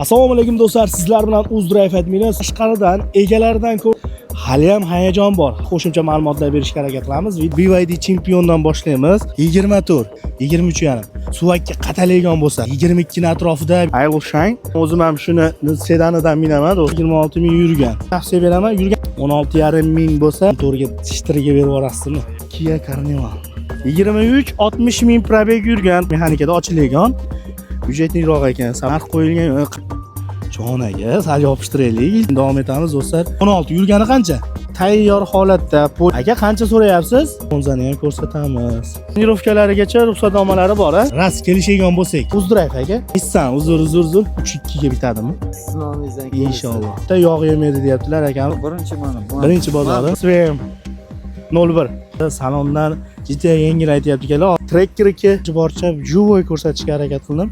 Assalomu alaykum do'stlar, sizlar bilan UzDrive admini tashqaridan egalaridan ko'p hali ham hayajon bor. Qo'shimcha ma'lumotlar berishga harakat qilamiz. BYD chempiondan boshlaymiz. 24, 23,5. Suvakka qatalaydigan bo'lsa, 22 ni atrofida Aylshang. O'zim ham shuni sedanidan minaman. 26 ming yurgan. Tavsiya beraman, yurgan 16,5 ming bo'lsa, to'rga tishtirga berib yuborasizmi? Kia Carnival. 23 60 ming probeg yurgan, mexanikada ochilgan. Byudjetliroq ekan, narx qo'yilgan. Jon aka, sal yopishtiraylik. Davom etamiz do'stlar. 16 yurgani qancha? Tayyor holatda. Aka qancha so'rayapsiz? Monzani ham ko'rsatamiz. Trenirovkalarigacha ruxsatnomalari bor, a? Rast kelishadigan bo'lsak. Uzdrive aka. Nissan uzr uzr uzr 3.2 ga bitadimi? Siz nomingizdan kelsa. Inshaalloh. Bitta yog' yemaydi deyaptilar akam. Birinchi mana. Birinchi bozori. SVM 01. Salondan juda yengil aytyapti akalar. Tracker 2 borcha живой ko'rsatishga harakat qildim.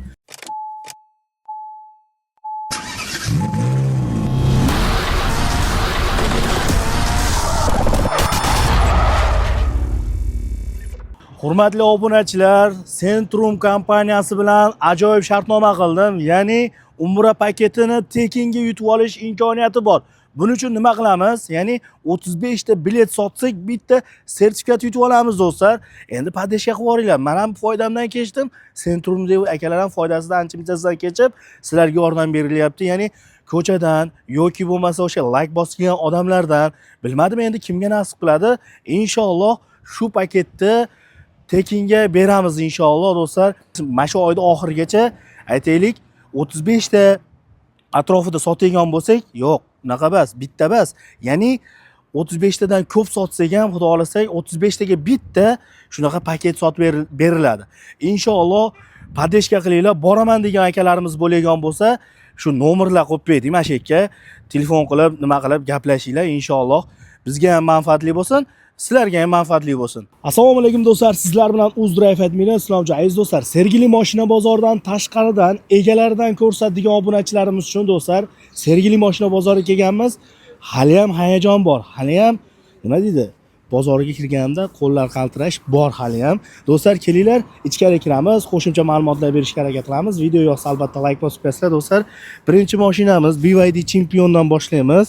Hurmatli obunachilar, Centrum kompaniyasi bilan ajoyib shartnoma qildim. Ya'ni Umra paketini tekinga yutib olish imkoniyati bor. Buning uchun nima qilamiz? Ya'ni 35 ta bilet sotsak, bitta sertifikat yutib olamiz do'stlar. Endi podeshka qilib yuboringlar. Men ham foydamdan kechdim. Centrum deb akalar ham foydasidan ancha munchasidan kechib, sizlarga yordam berilyapti. Ya'ni ko'chadan yoki bo'lmasa o'sha like bosgan odamlardan bilmadim endi kimga nasib qiladi. Inshaalloh shu paketni tekinga beramiz inshaalloh do'stlar. Mana shu oyda oxirigacha aytaylik 35 ta atrofida sotadigan bo'lsak, yo'q, unaqa emas, bitta emas. Ya'ni 35 tadan ko'p sotsak ham, xudo xohlasa 35 taga bitta shunaqa paket sotib beriladi. Inshaalloh podeshka qilinglar, boraman degan akalarimiz bo'ladigan bo'lsa, shu nomerlar qo'yib berdik mana shu yerga. Telefon qilib, nima qilib gaplashinglar inshaalloh. Bizga ham manfaatli bo'lsin, sizlarga ham manfaatli bo'lsin. Assalomu alaykum do'stlar, sizlar bilan UzDrive admini Islomjon. Aziz do'stlar, Sergeli mashina bozoridan tashqaridan egalaridan ko'rsatadigan obunachilarimiz uchun do'stlar, Sergeli mashina bozoriga kelganmiz. Hali ham hayajon bor. Hali ham nima deydi? Bozorga kirganimda qo'llar qaltirash bor hali ham. Do'stlar, kelinglar, ichkari kiramiz, qo'shimcha ma'lumotlar berishga harakat qilamiz. Video yoqsa albatta like bosib qo'yasizlar do'stlar. Birinchi mashinamiz BYD Championdan boshlaymiz.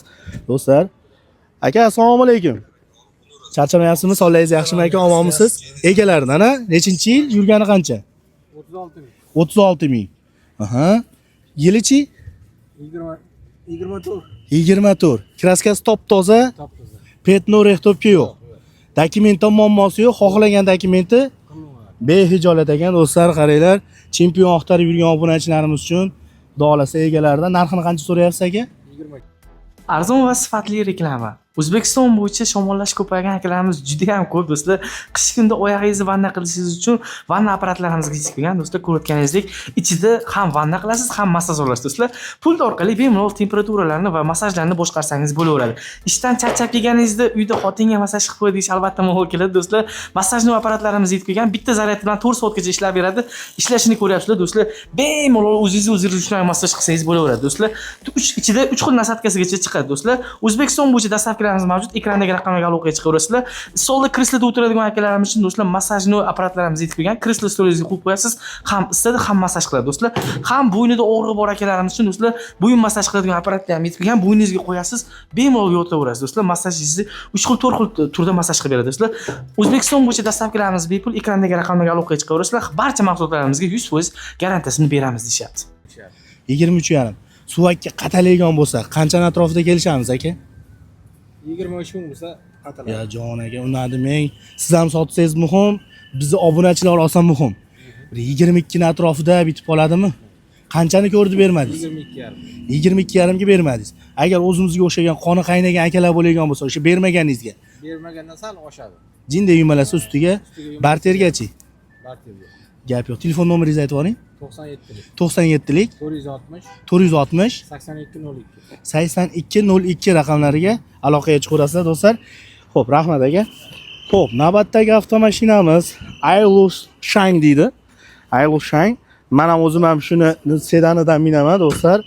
Do'stlar, aka assalomu alaykum. Charchamayapsizmi? Sog'ligingiz yaxshimi aka? Omonmisiz? Egalaridan a? Nechinchi yil? Yurgani qancha? 36 ming. 36 ming. Aha. Yilichi? 20 24. 24. Kraskasi top-toza, Top-toza. petno rextopka yo'q. Dokumentda muammosi yo'q. Xohlagan dokumenti behijolat ekan do'stlar, qaranglar. Chempion axtarib yurgan obunachilarimiz uchun xudo xohlasa egalaridan narxini qancha so'rayapsiz aka? 20. Arzon va sifatli reklama. O'zbekiston bo'yicha shamollash ko'paygan akalarimiz juda ham ko'p do'stlar. Qish kunda oyog'ingizni vanna qilishingiz uchun vanna apparatlarimizga yetib kelgan do'stlar. Ko'rayotganingizdek, ichida ham vanna qilasiz, ham massaj olasiz do'stlar. Pult orqali bemalol temperaturalarni va massajlarni boshqarsangiz bo'laveradi. Ishdan charchab kelganingizda uyda xotinga massaj qilib qo'y deyish albatta ma'qul keladi do'stlar. Massajni apparatlarimiz yetib kelgan. Bitta zaryad bilan 4 soatgacha ishlab beradi. Ishlashini ko'ryapsizlar do'stlar. Bemalol o'zingizni o'zingiz uchun massaj qilsangiz bo'laveradi do'stlar. Ichida 3 xil nasadkasigacha chiqadi do'stlar. O'zbekiston bo'yicha dastavkalarimiz mavjud. Ekrandagi raqamlarga aloqaga chiqaverasizlar. Stolda kresloda o'tiradigan akalarimiz uchun do'stlar massajni apparatlarimiz yetib kelgan. Kreslo stolingizga qo'yib qo'yasiz, ham isitadi, ham massaj qiladi do'stlar. Ham bo'ynida og'rig'i bor akalarimiz uchun do'stlar, bo'yin massaj qiladigan apparatlar ham yetib kelgan. Bo'yningizga qo'yasiz, bemalol yotaverasiz do'stlar. Massajingizni 3 xil, 4 xil turda massaj qilib beradi do'stlar. O'zbekiston bo'yicha dastavkalarimiz bepul. Ekrandagi raqamlarga aloqaga chiqaverasizlar. Barcha mahsulotlarimizga 100% garantiyasini beramiz deyishyapti. 23,5. Suvakka qatalaydigan bo'lsa, qanchani atrofida kelishamiz aka? 23 ming bo'lsa qataladi. Ya jon aka, undan demang. Siz ham sotsangiz muhim, bizni obunachilar olsa muhim. Bir 22 ni atrofida bitib qoladimi? Qanchani ko'rdi bermadingiz? 22 yarim. 22,5 ga bermadingiz. Agar o'zimizga o'xshagan qoni qaynagan akalar bo'ladigan bo'lsa, o'sha bermaganingizga Bermagandan sal oshadi. jinday yumalasa ustiga Ustiga bartergachi. Barterga. Gap yo'q. Telefon nomeringizni aytib yuboring. 97 lik. 97 lik 460 460 82 02. 8202 raqamlariga aloqaga chiqaverasizlar do'stlar. Xo'p, rahmat aka. Xo'p, navbatdagi avtomashinamiz Ailus Shine deydi. Ailus Shine. Men ham o'zim ham shuni sedanidan minaman do'stlar.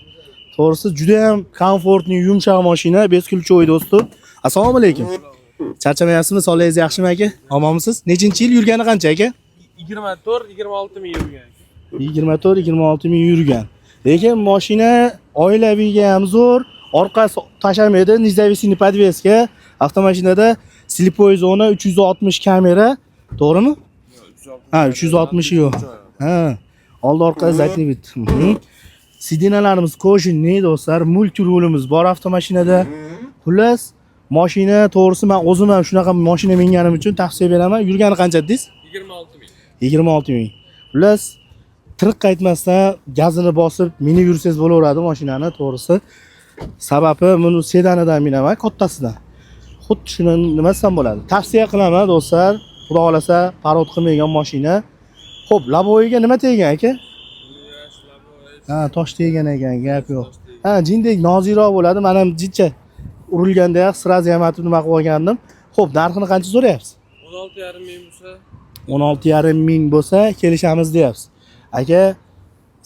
To'g'risi juda ham komfortli, yumshoq mashina, бесключевой do'stim. Assalomu alaykum. Charchamayapsizmi? Sog'ligingiz yaxshimi aka? Omonmisiz? Nechinchi yil yurgani qancha aka? 24 26 ming yurgan. 24 26 ming yurgan. Lekin mashina Oilaviyga ham zo'r, orqasi tashamaydi, независимый подвеска, avtomashinada слепой зона, 360 kamera, to'g'rimi? Ha, 360 yo'q. Ha, oldi orqa задний вид. Сиденья larimiz кожаный, do'stlar, мультируль imiz bor avtomashinada. Xullas, mashina to'g'risi men o'zim ham shunaqa mashina minganim uchun tavsiya beraman. Yurgani qancha dedingiz? 26 ming. 26 ming. Xullas, tiriq qaytmasdan gazini bosib minib yursangiz bo'laveradi mashinani to'g'risi. Sababi buni sedanidan minaman, kattasidan. Xuddi shuni nima desam bo'ladi. Tavsiya qilaman, do'stlar. Xudo xohlasa parod qilmaydigan mashina. Xo'p, лобовой ga nima tegan, aka? Ha, tosh tegan ekan, gap yo'q. Ha, jindek nozikroq bo'ladi. Men ham jincha urilganda ham сразу ham aytib nima qilib olgandim. Xo'p, narxini qancha so'rayapsiz? 16,5 ming bo'lsa. 16,5 ming bo'lsa kelishamiz deyapsiz. Aka,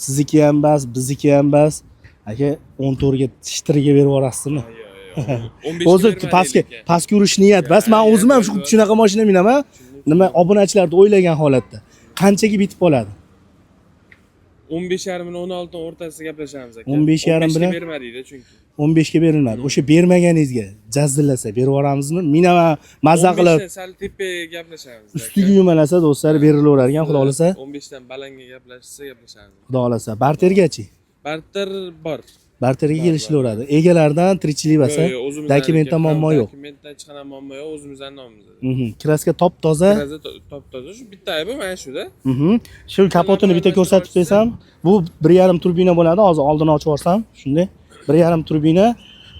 sizniki ham bas, bizniki ham bas. Aka, 14 ga tishtirga berib yuborasizmi? 15. O'zi pastga urish niyat bas. Men o'zim ham shu shunaqa mashina minaman. Nima, obunachilarni o'ylagan holatda. Qanchaga bitib qoladi? 15,5 bilan 16 o'rtasida gaplashamiz, aka. 15,5 bilan? 15 ga bermadikda chunki. 15 ga berilmadi. O'sha bermaganingizga jazzillasa berib yuboramizmi? Minaman mazza qilib 15 dan sal tepaga gaplashamiz, aka. Ustiga yumalasa, do'stlar, berilaverar ekan, xudo xohlasa. 15 dan balanga gaplashsa gaplashamiz. Xudo xohlasa. Bartergachi? Barter bor. Barterga kelishilaveradi. Egalardan tirikchilik bo'lsa, Yo'q, yo'q, o'zimizdan dokumentda aka. muammo yo'q. Dokumentda hech qanaqa muammo yo'q, o'zimizdan nomimizda. Краска top toza. Краска top toza. Shu bitta aybi mana shuda. Shu kapotini bitta ko'rsatib qo'ysam, bu 1,5 turbina bo'ladi. Hozir oldini ochib yuborsam, shunday. 1,5 turbina,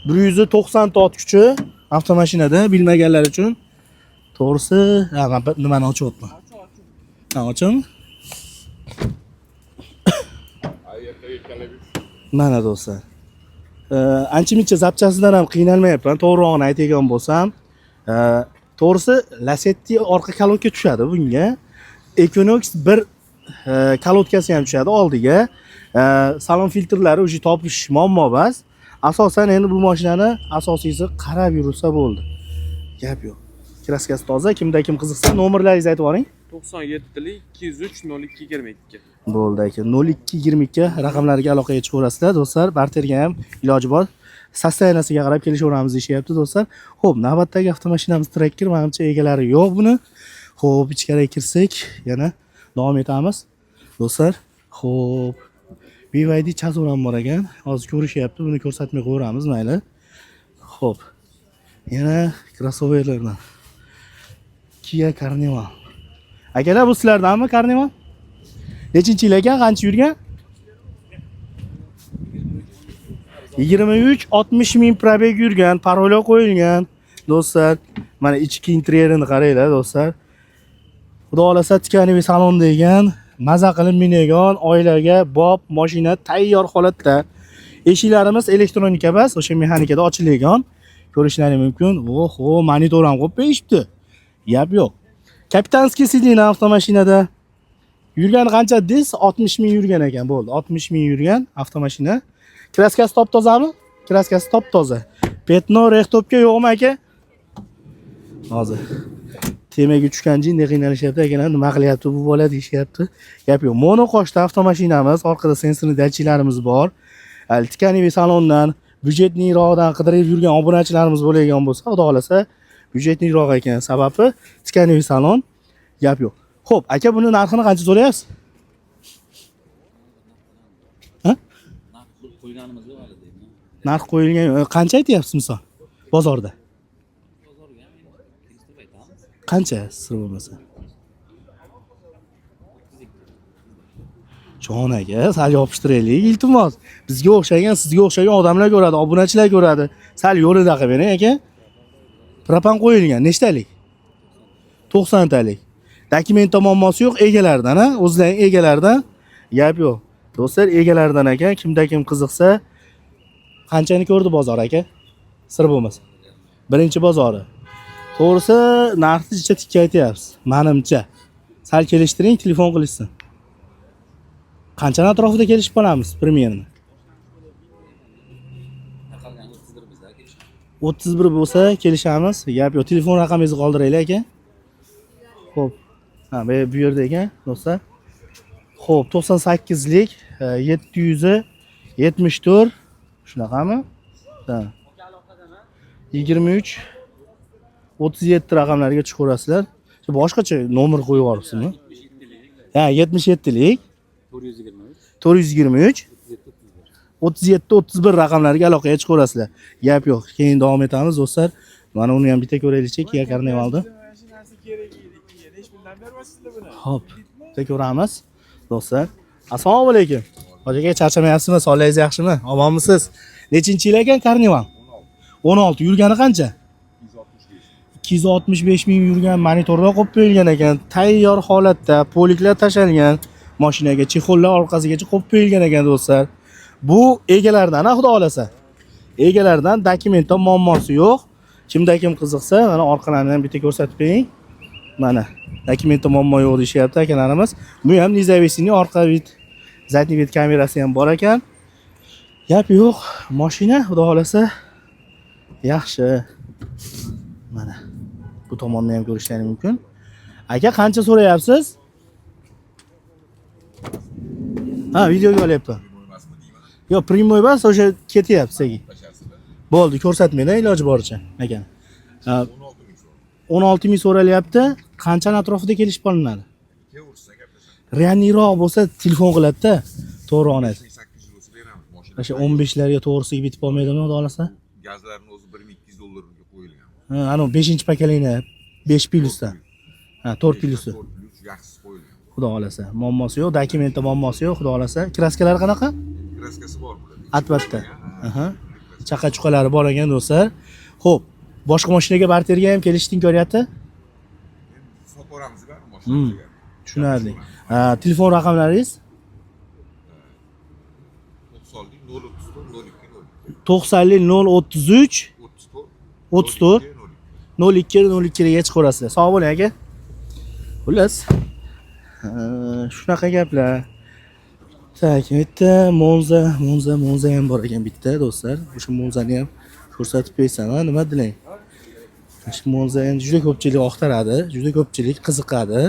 190 ta ot kuchi avtomashinada, bilmaganlar uchun. To'g'risi, ha, man nimani ochyapman? Ha, ochami? Mana, do'stlar. Ancha muncha zapchasidan ham qiynalmayapman, to'g'rirog'ini aytadigan bo'lsam. To'g'risi, Lasetti orqa колодка tushadi bunga. Equinox bir колодка si ham tushadi oldiga. Salon filtrlari уже topish muammo emas. Asosan endi bu mashinani asosiysi qarab yurilsa bo'ldi. Gap yo'q. Краска si toza, kimda kim qiziqsa, nomerlaringizni aytib yuboring. 97lik 203 02 22. Bo'ldi, aka. 0222 raqamlariga aloqaga chiqaverasizlar, do'stlar. Barterga ham iloji bor. Состояние siga qarab kelishaveramiz deyishyapti, do'stlar. Xo'p, navbatdagi avtomashinamiz Tracker, manimcha egalari yo'q buni. Xo'p, ichkariga kirsak, yana davom etamiz. Do'stlar, xo'p, BYD Chazor ham bor ekan. Hozir ko'rishyapti, buni ko'rsatmay qo'yaveramiz, mayli. Xo'p. Yana crossoverlardan. Kia Carnival. Akalar, bu sizlardanmi Carnival? Nechinchi yil ekan, qancha yurgan? 23 60 ming пробег yurgan, parola qo'yilgan. Do'stlar, mana ichki interyerini qaranglar, do'stlar. Xudo xohlasa тканевый salon degan, maza qilib minadigan, oilaga bob mashina tayyor holatda. Eshiklarimiz elektronika emas, o'sha mexanikada ochiladigan. Ko'rishlaring mumkin. Oho, monitor ham qo'yib qo'yishibdi. Gap yo'q. Капитанский сиденье avtomashinada. Yurgani qancha dedingiz? 60 ming yurgan ekan, bo'ldi. 60 ming yurgan avtomashina. Краска si top tozami? Краска si top toza. Пятно, рихтовка yo'qmi, aka? Hozir temaga tushgan jinday qiynalishyapti akalar, nima qilyapti bu bola deyishyapti. Gap yo'q. Monoqoshda avtomashinamiz, orqada sensorli datchiklarimiz bor. Hali тканевый salondan, бюджетный roqdan qidirib yurgan obunachilarimiz bo'ladigan bo'lsa, xudo xohlasa бюджетный roq ekan. Sababi тканевый salon, gap yo'q. Xo'p, aka, buni narxini qancha so'rayapsiz? Ha? Qo'yganimiz yo'q hali deydi. Narx qo'yilgan, qancha aytyapsiz misol bozorda? Bozorga ham endi kelishtirib aytamiz. Qancha, sir bo'lmasa? Jon aka, sal yopishtiraylik, iltimos. Bizga o'xshagan, sizga o'xshagan odamlar ko'radi, obunachilar ko'radi. Sal yo'lida qilib bering, aka. Propan qo'yilgan, nechtalik? 90 talik. Dokument muammosi yo'q, egalaridan, ha? O'zlarining egalaridan gap yo'q. Do'stlar, egalaridan ekan, kimda kim qiziqsa, qanchani ko'rdi bozor, aka? Sir bo'lmasa. Birinchi bozori. To'g'risi, narxni jicha tikka aytyapsiz, manimcha. Sal kelishtiring, telefon qilishsin. Qanchani atrofida kelishib qolamiz примерно? Tarqalgan 31 bizda kelishamiz. 31 bo'lsa kelishamiz. Gap yo'q. Telefon raqamingizni qoldiraylik, aka. Xo'p. Ha, bu yerda ekan, do'stlar. Xo'p, 98lik 774. Shunaqami? Ha. 23 37 raqamlarga chiqaverasizlar. Shu boshqacha nomer qo'yib yuboribsizmi? Ha, 77lik 423 423 37 37 31 raqamlariga aloqaga chiqaverasizlar. Gap yo'q. Keyin davom etamiz do'stlar. Mana uni ham bitta ko'raylikchi, Kia Carnivalni. Xo'p, bitta ko'ramiz do'stlar. Assalomu alaykum. Hoji aka, charchamayapsizmi? Sog'ligingiz yaxshimi? Omonmisiz? Nechinchi yil ekan Carnival? 16. Yurgani qancha? 265 ming yurgan, monitorda qo'yib qo'yilgan ekan. Tayyor holatda, poliklar tashalgan, mashinaga чехол lar orqasigacha qo'yib qo'yilgan ekan do'stlar. Bu egalardan, ha, xudo xolasa. Egalardan dokumentda muammosi yo'q. Kimda kim qiziqsa, mana orqalarini ham bitta ko'rsatib qo'ying. Mana dokumentda muammo yo'q deyishyapti akalarimiz. Bu ham независимый orqa вид, задний вид kamerasi ham bor ekan. Gap yo'q, mashina xudo xolasa yaxshi. Mana bu tomonni ham ko'rishlaring mumkin. Aka, qancha so'rayapsiz? Ha, videoga olyapman. Yo'q, прямой emas, o'sha ketyapti sekin. Bo'ldi, ko'rsatmayman iloji boricha aka. Ha, 16 ming so'ralyapti. Qanchani atrofida kelishib olinadi? Реальный roq bo'lsa telefon qiladi-da. To'g'ri onasi. 800 bo'lsa beramiz mashina. O'sha 15 larga to'g'risiga bitib olmaydimi, xudo xolasa? Gazlarni o'zi 1200 dollarga qo'yilgan. Ha, anavi 5-поколение 5 plyusdan. Ha, 4 plyusi. 4 plyus yaxshisi qo'yilgan. Xudo xolasa. Muammosi yo'q, dokumentda muammosi yo'q, xudo xolasa. Краска lari qanaqa? Краска si bor bularda. Albatta. Aha. Chaqa chuqalari bor ekan do'stlar. Xo'p, boshqa mashinaga barterga ham kelishdi imkoniyati? Endi sotaveramiz baribir mashinamizga. Tushunarli. Ha, telefon raqamlaringiz? 90lik 034 02 02. 90lik 033 34 34 02 02 ga chiqaverasizlar. Sog' bo'ling aka. Xullas, shunaqa gaplar. Так, bitta Monza, Monza, Monza ham bor ekan bitta do'stlar. O'sha Monzani ham ko'rsatib qo'ysam, ha, nima dilang? Shu Monza endi juda ko'pchilik oqtaradi, juda ko'pchilik qiziqadi.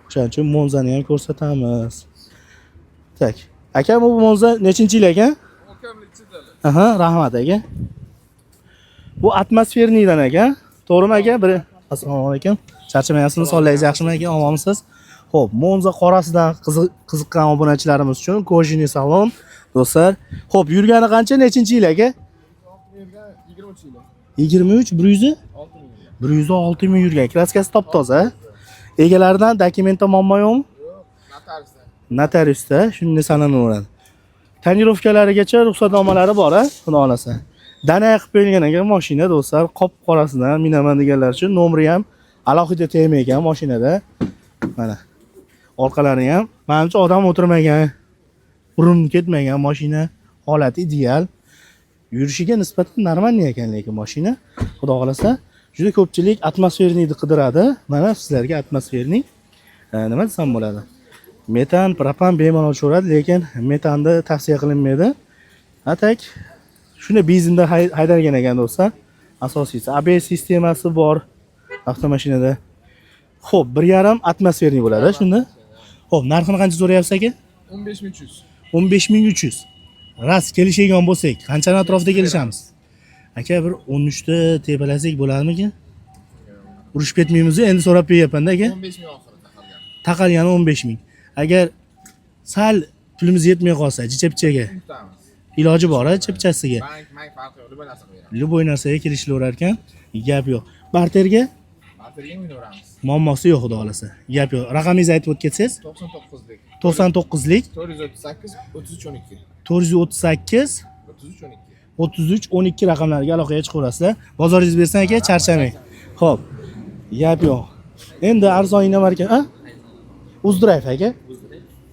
O'shaning uchun Monzani ham ko'rsatamiz. Так, aka, bu Monza nechinchi yil ekan? Aha, rahmat aka. Bu атмосферный dan aka. To'g'rimi aka? Bir Assalomu alaykum. Charchamayapsizmi? Sog'ligingiz yaxshimi aka? Omonmisiz? Xo'p, Monza qorasidan qiziqqan obunachilarimiz uchun кожаный salon do'stlar. Xo'p, yurgani qancha? Nechinchi yil aka? 23 100 106 ming yurgan. Краска si top-toza. Egalaridan dokumentda muammo yo'qmi? Notariusda shunday sanalaveradi. Тонировка larigacha ruxsatnomalari bor, a? Xudo xolasa. Dana qilib qo'yilgan ekan mashina do'stlar, qop qorasidan minaman deganlar uchun nomeri ham alohida tema ekan mashinada. Mana. Orqalari ham manimcha odam o'tirmagan, urinib ketmagan mashina, holati ideal. Yurishiga nisbatan нормальный ekan lekin mashina. Xudo xolasa, juda ko'pchilik атмосферный ni qidiradi. Mana sizlarga атмосферный nima desam bo'ladi? Metan, propan bemalol tushaveradi, lekin metanni tavsiya qilinmaydi. А так shuni benzinda haydalgan ekan do'stlar. Asosiysi ABS sistemasi bor avtomashinada. Xo'p, 1,5 атмосферный bo'ladi shunda. Xo'p, narxini qancha so'rayapsiz aka? 15300. 15300. Rost kelishadigan bo'lsak, qanchani atrofida kelishamiz? Aka, bir 13 ta tepalasak bo'ladimikin? Urushib ketmaymiz endi so'rab qo'yyapman-da aka. 15 ming oxiri taqalgan. Taqalgani 15 ming. Agar sal pulimiz yetmay qolsa, jicha-pichaga Kutamiz. Iloji bor, a, chipchasiga. Bank, bank farqi yo'q, любой narsa qilib beramiz. Любой narsaga kelishilaverar ekan, gap yo'q. Barterga Barterga minaveramiz. Muammosi yo'q, xudo xolasa. Gap yo'q. Raqamingizni aytib o'tib ketsangiz. 99lik. 99lik 438 33 12. 438 33 12. 33 12 raqamlariga aloqaga chiqaverasizlar. Bozoringiz bersin aka, charchamang. Xo'p. Gap yo'q. Endi arzon иномарка, a? Uzdrive aka.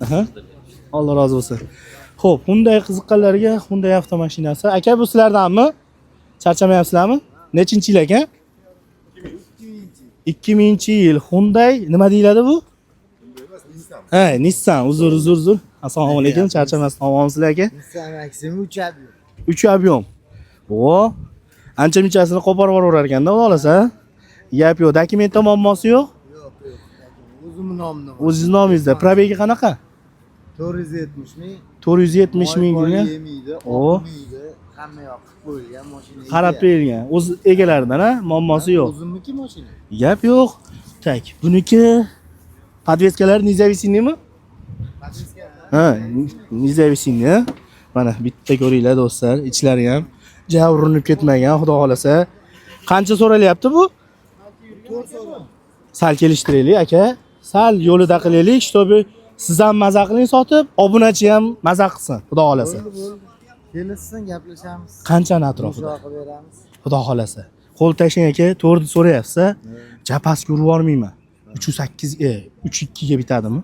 Aha. Alloh rozi bo'lsin. Xo'p, Hyundai qiziqqanlarga Hyundai avtomashinasi. Aka, bu sizlardanmi? Charchamayapsizlarmi? Nechinchi yil aka? 2000-yil Hyundai nima deyiladi bu? Ha, Nissan. Uzr, uzr, uzr. Assalomu alaykum. Charchamasdan omonmisizlar aka? Nissan Maxima 3 объем. 3 объем. O, ancha munchasini qo'porib yuborar ekanda, xudo xolasa. Gap yo'q. Dokumentda muammosi yo'q. Yo'q, yo'q. O'zimni nomimda. O'zingiz nomingizda. Пробег i qanaqa? 470 ming. 470 ming Moy yurgan. yemaydi, O. oqmaydi. Hamma yoq qilib qo'yilgan mashina. Qarab berilgan. O'z egalaridan, ha, muammosi yo'q. O'zimniki mashina. Gap yo'q. Так, buniki подвеска lar независимый mi? Ha, независимый. Mana bitta ko'ringlar, do'stlar, ichlari ham ja urinib ketmagan, xudo xolasa. Qancha so'ralyapti bu? Sal kelishtiraylik, aka. Sal yo'lida qilaylik, чтобы siz ham maza qiling sotib, obunachi ham maza qilsin, xudo xolasa. Bo'ldi, bo'ldi. Kelishsin, gaplashamiz. Qanchani atrofida? Yumshoq qilib beramiz. Xudo xolasa. Qo'l tashlang, aka, to'rtni so'rayapsiz. Ja pastga urib yubormayman. 3.8, 3.2 ga bitadimi?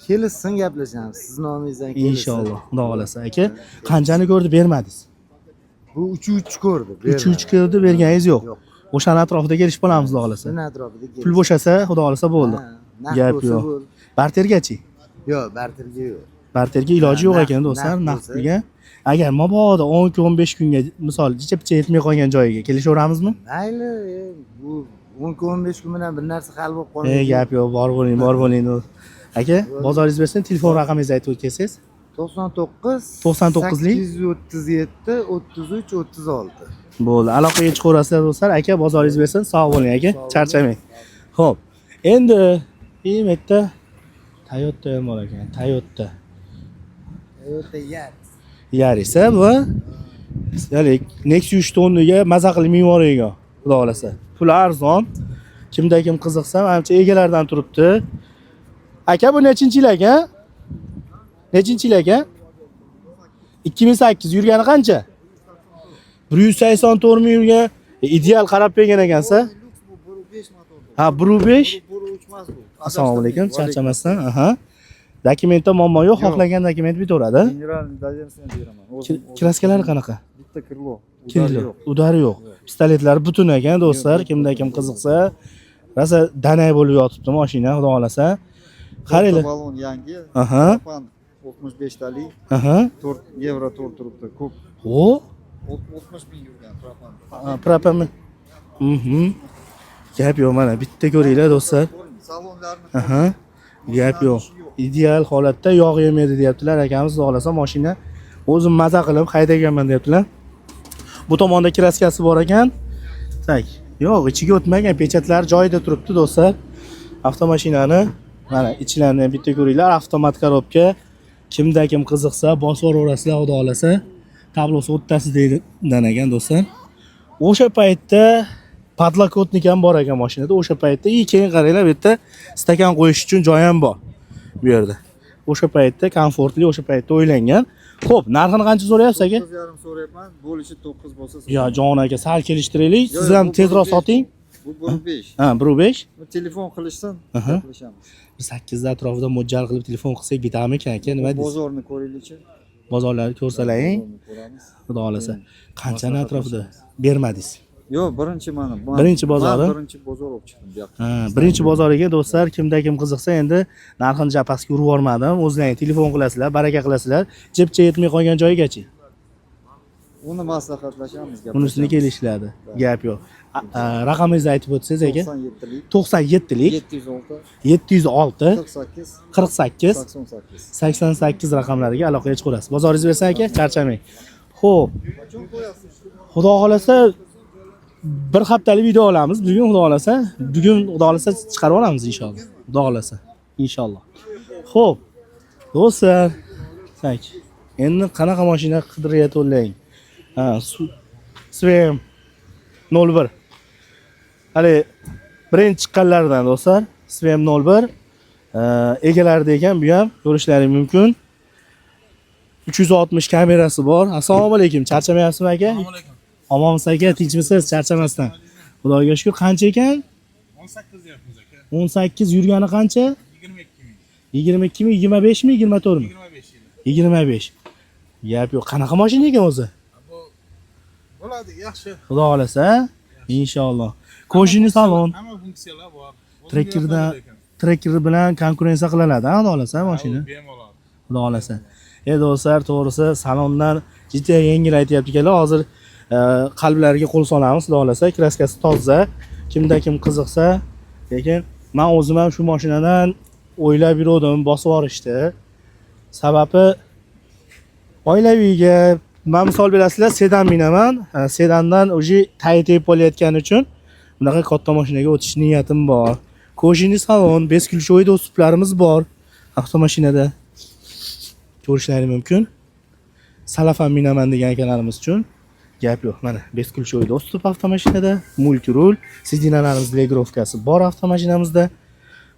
Kelishsin, gaplashamiz. Siz nomingizdan kelishsin. Inshaalloh, xudo xolasa, aka. Qanchani ko'rdi bermadingiz? Bu 3-3 ko'rdi. 3.3 ko'rdi, berganingiz yo'q. Yo'q. O'shani atrofida kelishib qolamiz, xudo xolasa. Shuni atrofida kelishsin. Pul bo'shasa, xudo xolasa, bo'ldi. Ha, naqd Gap bo'lsa yo'q. bo'ldi. Bartergachi? Yo'q, barterga yo'q. Barterga iloji yo'q Ha, ekan, do'stlar, naqd naqd bo'lsa. pulga. Agar mabodo 10 kun, 15 kunga misol jicha-picha yetmay qolgan joyiga kelishaveramizmi? Mayli, bu 10 kun, 15 kun bilan bir narsa hal bo'lib qolmaydi. Gap yo'q, bor bo'ling, bor bo'ling. Aka, bozoringiz bersin, telefon raqamingizni aytib o'tsangiz. 99 99 lik? 837 33 36. Bo'ldi. Aloqaga chiqaverasizlar, do'stlar. Aka, bozoringiz bersin. Sog' bo'ling, aka. Charchamang. Xo'p. Endi bu yerda Toyota ham bor ekan. Toyota. Toyota Yaris. Yaris, ha, bu. Ya'ni Nexia 3 tonniga maza qilib minib yuboradigan, xudo xolasa. Puli arzon. Kimda kim qiziqsa, manimcha egalaridan turibdi. Aka, bu nechinchi yil aka? Nechinchi yil aka? 2008 yurgani qancha? 184 ming yurgan. Ideal qarab bergan ekansiz. Ha, 1.5. Assalomu alaykum, charchamasdan. Aha. Dokumentda muammo yo'q, xohlagan dokument bitaveradi. Генеральный доверенность beraman. O'zim Краска lari qanaqa? Bitta крыло. Kirli, удар yo'q. Pistoletlari butun ekan, do'stlar, kimda kim qiziqsa, rosa danay bo'lib yotibdi mashina, xudo xolasa. Qaranglar. Balon yangi. Aha. Klapan 65 talik, 4 yevro 4 turibdi. Ko'p O, 60 ming yurgan propan. Propami? Gap yo'q, mana bitta ko'ringlar, do'stlar. Salonlarni Aha. Gap yo'q. Ideal holatda, yog' yemaydi deyaptilar akamiz, xudo xolasa mashina o'zim maza qilib haydaganman deyaptilar. Bu tomonda краска si bor ekan. Так, yo'q, ichiga o'tmagan, pechatlari joyida turibdi, do'stlar. Avtomashinani mana ichlarini ham bitta ko'ringlar, avtomat коробка. Kimda kim qiziqsa, bosib yuboraverasizlar, xudo xolasa. Tablosi o'rtasidan ekan, do'stlar. O'sha paytda подлокотник ham bor ekan mashinada o'sha paytda. И keyin qaranglar, bu yerda stakan qo'yish uchun joy ham bor bu yerda. O'sha paytda komfortli, o'sha paytda o'ylangan. Xo'p, narxini qancha so'rayapsiz, aka? 9,5 so'rayapman. Bo'lishi 9 bo'lsa. Yo, jon aka, sal kelishtiraylik. Yo'q, Siz ham bu tezroq 1.5. soting. Bu 1.5. Ha, 1.5. Bu telefon qilishsin, gaplashamiz. 8 atrofida mo'ljal qilib telefon qilsak bitamikan, aka, nima deysiz? Bozorni ko'raylikchi. Bozorlarni ko'rsalaring, Bozorni ko'ramiz. xudo xolasa. Qanchani Maslahat atrofida bermadingiz? Yo'q, birinchi mana. Birinchi bozori? Man birinchi bozor olib chiqdim bu yoqqa. Ha, birinchi bozoriga, do'stlar, kimda kim qiziqsa, endi narxini ja pastga urib yubormadim. O'zlaring telefon qilasizlar, baraka qilasizlar. Jipcha yetmay qolgan joyigachi. Uni maslahatlashamiz, gaplashamiz. Unisini kelishiladi. Gap yo'q. Raqamingizni aytib o'tsangiz, aka. 97lik 97lik 706 706 48 48 88. 88 raqamlariga aloqaga chiqaverasiz. Bozoringiz bersin, aka, charchamang. Xo'p, Qachon qo'yasiz? xudo xolasa bir haftalik video olamiz. Bugun xudo xolasa, bugun xudo xolasa chiqarib olamiz inshaalloh. Xudo xolasa, inshaalloh. Xo'p, do'stlar, так. Endi qanaqa mashina qidirayotganlar? Ha, Svm 01. Hali birinchi chiqqanlaridan, do'stlar, Svm 01 egalarida ekan bu ham, ko'rishlaring mumkin. 360 kamerasi bor. Assalomu alaykum. Charchamayapsizmi, aka? Omonmisiz, aka? Tinchmisiz? Charchamasdan. Xudoga shukur. Qancha ekan? 18 deyapmiz, aka. 18 yurgani qancha? 22 ming. 22 mi, 25 mi, 24 mi? 25 yil. 25. Gap yo'q. Qanaqa mashina ekan o'zi? Bu bo'ladi, yaxshi. Xudo xolasa, inshaalloh. Кожаный salon, Hamma funksiyalar bor. O'zimga Trekkerda yoqadi lekin. Trekker bilan konkurensiya qiladi, ha, xudo xolasa mashina. Ha, u bemalol. Xudo xolasa. Do'stlar, to'g'risi salondan juda yengil aytyapti ekanlar. Hozir qalblariga qo'l solamiz, xudo xolasa. Краска si toza. Kimda kim qiziqsa, lekin men o'zim ham shu mashinadan o'ylab yuruvdim, bosib yuborishdi. Sababi oilaviyga Man misol berasizlar, sedan minaman. Sedandan уже tayi tegib qolayotgani uchun bunaqa katta mashinaga o'tish niyatim bor. Кожаный salon, бесключевой доступ larimiz bor avtomashinada. Ko'rishlari mumkin. Salafan minaman degan akalarimiz uchun gap yo'q. Mana бесключевой доступ avtomashinada, мультируль, сиденья larimiz регулировка si bor avtomashinamizda.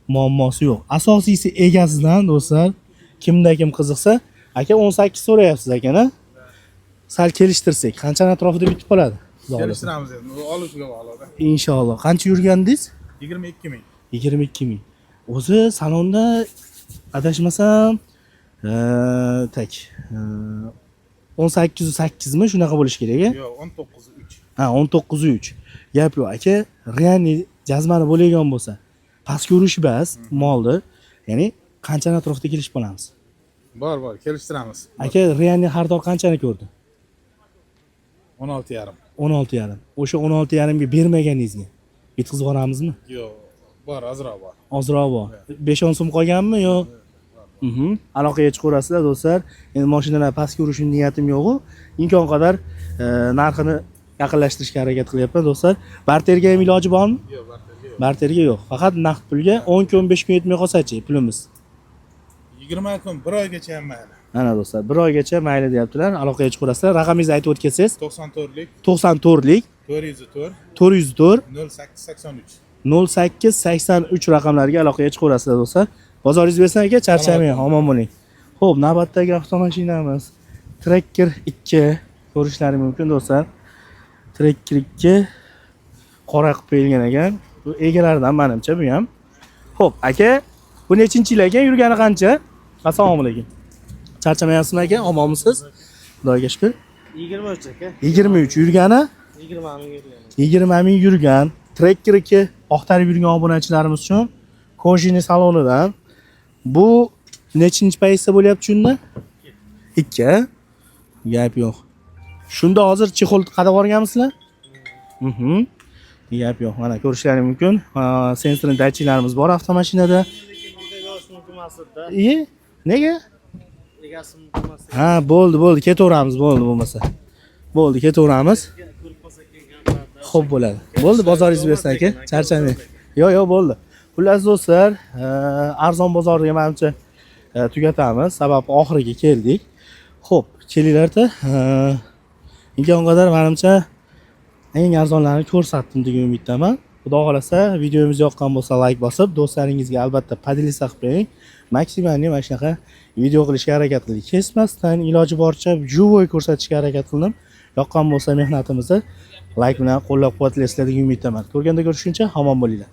Muammosi yo'q. Asosiysi egasidan, do'stlar, kimda kim qiziqsa, aka, 18 so'rayapsiz ekan, a? Sal kelishtirsak, qanchani atrofida bitib qoladi? Xudo xohlasa. Kelishtiramiz endi. U oluvchiga bog'liq. Inshaalloh. Qancha yurgandingiz? 22 ming. 22 ming. O'zi salonda adashmasam, так, 18,8 mi, shunaqa bo'lishi kerak, a? Yo'q, 19,3. Ha, 19,3. Gap yo'q, aka, реальный jazmani bo'ladigan bo'lsa, pastga urish bas molni, ya'ni qanchani atrofida kelishib qolamiz? Bor, bor, kelishtiramiz. Aka, реальный xaridor qanchani ko'rdi? 16,5. 16,5. O'sha 16,5 ga bermaganingizga yetkazib yuboramizmi? Yo'q, bor, ozroq bor. Ozroq bor. 5-10 so'm qolganmi yo? Aloqaga chiqaverasizlar, do'stlar. Endi mashinalar pastga urishim niyatim yo'q-u. Imkon qadar narxini yaqinlashtirishga harakat qilyapman, do'stlar. Barterga ham iloji bormi? Yo'q, barterga yo'q. Barterga yo'q. Faqat naqd pulga 10 kun, 5 kun yetmay qolsa-chi pulimiz? 20 kun, bir oygacha ham mayli. Mana, do'stlar, bir oygacha mayli deyaptilar. Aloqaga chiqaverasizlar. Raqamingizni aytib o'tgansiz. 94lik 94lik 404 404 08 83. 08 83 raqamlariga aloqaga chiqaverasizlar, do'stlar. Bozoringiz bersin, aka, charchamang, omon bo'ling. Xo'p, navbatdagi avtomashinamiz Tracker 2, ko'rishlari mumkin, do'stlar. Tracker 2 qora qilib qo'yilgan ekan. Bu egalaridan manimcha bu ham. Xo'p, aka, bu nechinchi yil ekan, yurgani qancha? Assalomu alaykum. Charchamayapsizmi, aka? Omonmisiz? Xudoga shukr. 23, aka. 23 yurgani? 20 ming yurgan. 20 ming yurgan Tracker 2, oqtarib yurgan obunachilarimiz uchun кожаный salonidan. Bu nechinchi paytda bo'lyapti shunda? Ikki, a? Gap yo'q. Shunda hozir чехол qadab yuborganmisizlar? Gap yo'q. Mana, ko'rishlaring mumkin. Sensorli datchiklarimiz bor avtomashinada. Mumkin emas edi. Iye, nega? Egasi mumkin emas. Ha, bo'ldi, bo'ldi, ketaveramiz, bo'ldi bo'lmasa. Bo'ldi, ketaveramiz. Ko'rib qolsa keyin gapiradi. Xo'p bo'ladi. Bo'ldi, bozoringiz bersin, aka. Charchamang. Yo'q, yo'q, bo'ldi. Xullas, do'stlar, arzon bozorga manimcha tugatamiz. Sabab oxiriga keldik. Xo'p, kelinglarda, imkon qadar manimcha eng arzonlarini ko'rsatdim degan umiddaman. Xudo xohlasa, videomiz yoqqan bo'lsa, layk bosib, do'stlaringizga albatta поделиться qilib qo'ying. Максимальный mana shunaqa video qilishga harakat qildik. Kesmasdan iloji boricha живой ko'rsatishga harakat qildim. Yoqqan bo'lsa mehnatimizni layk bilan qo'llab-quvvatlaysizlar degan umiddaman. Ko'rganda ko'rishguncha omon bo'linglar.